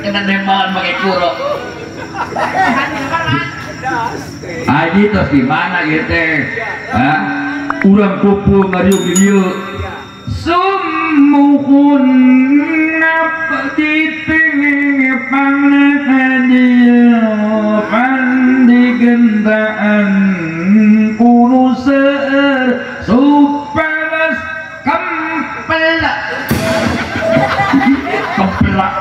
Kena nembalan pakai kuro. Haji terus gimana gitu teh? Hah? Urang kumpul ngariung di dieu. Sumuhun ngabdi pandigentaan kuno seueur supados kempelak kempelak.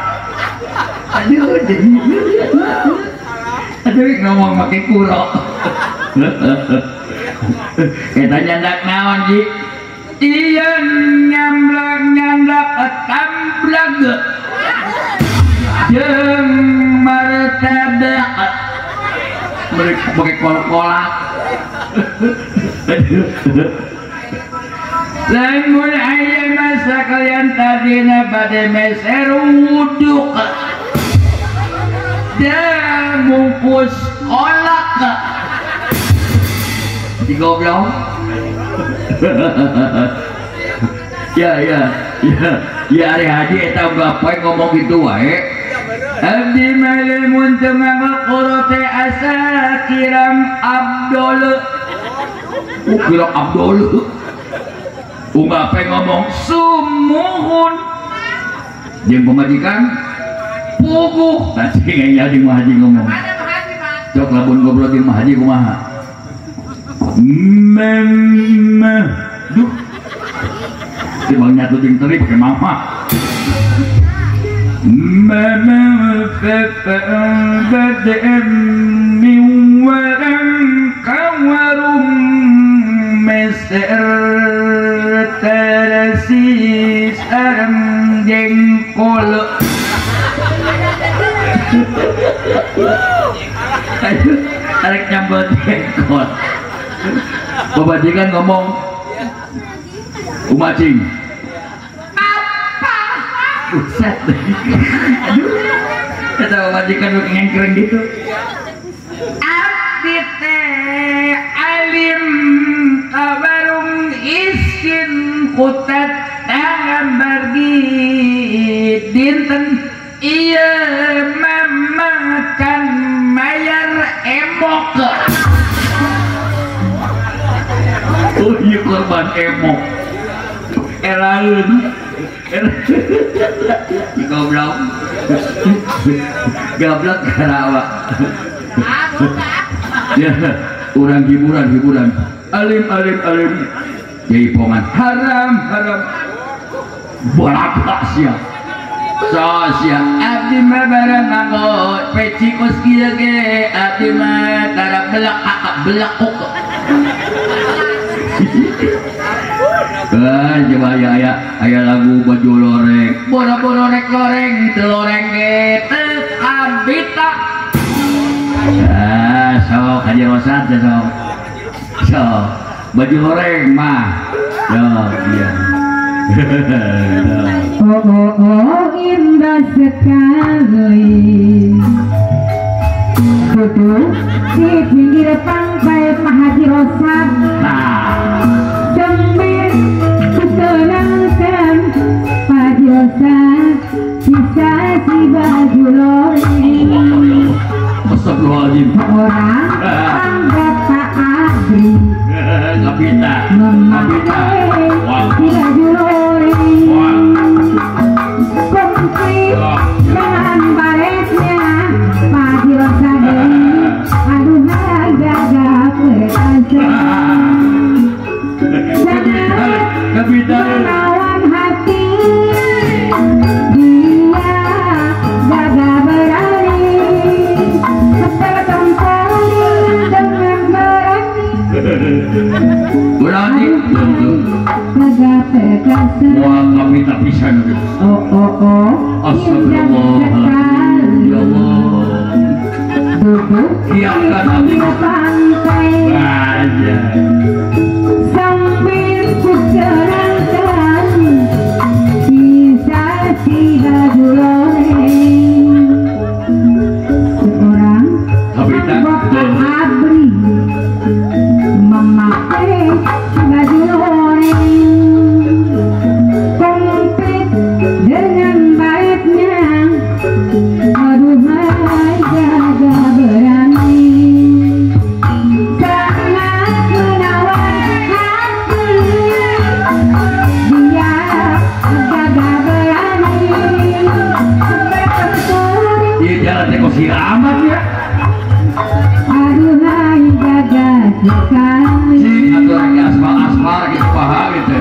Aduh, aduh ngomong make kuro. Eta nyandak naon ji? Iya nyamblak nyandak tamblag jeung martabak. Mereka pakai kolak-kolak. Lamun aya masa kalian tadina bade meser wuduk dan bungkus kolak di goblok. Ya ya ya ya ari haji eta unggal poe ngomong kitu wae. Abdi malemun teu nganggo teh asa kiram Abdul. Kiram Abdul. Unggal poe ngomong sumuhun. Jeung pamajikan puguh. Tah cing aya jeung haji ngomong. Cok lamun goblok jeung haji kumaha? Mem duh. Timbang nyatu jeung teri pake mama. Jengkol. Arek nyambel jengkol. Pamajikan ngomong umacing. Papa. Buset. Aduh. Kata pamajikan ngengkreng gitu. Abdi teh alim kabarung isin kutat tangan bargi dinten iya mama can mayar emok. Oh iya korban emok. Eraeun. Goblok. Goblok karawa. Ya, urang hiburan. Alim alim alim. Jaipongan haram haram. Baraka sia. Sia abdi mah barang nganggo peci kos kieu ge abdi mah tara belak belakuk. Ah, coba aya aya lagu baju loreng. Boro-boro rek loreng, teu loreng ge teu kabita. Ah, sok Haji Rosad sok. Sok baju loreng mah. Yo, iya. Oh oh oh indah sekali. Duduk di pinggir pantai Pak Haji Rosad. Sambil kutenangkan Pak Haji Rosad bisa si baju loreng. Astagfirullahaladzim. Orang anggota ABRI memakai si baju loreng. Komplit dengan baretnya Pak Haji Rosad. Aduh gagah perkasa. Sangat menawan hati. Dia gagah berani. Seperti dengan berani. Berani. Gagah perkasa. Wah kami tak bisa. Oh oh oh. Astagfirullahaladzim. Ya Allah. Duduk di pantai aja. Sambil kucerangkan kisah si baju loreng. Seorang anggota ABRI memakai baju loreng. Komplit dengan baiknya jalan teh kok amat ya. Aduhai gagah sekali. Cing atuh lagi aspal-aspal gitu paha gitu.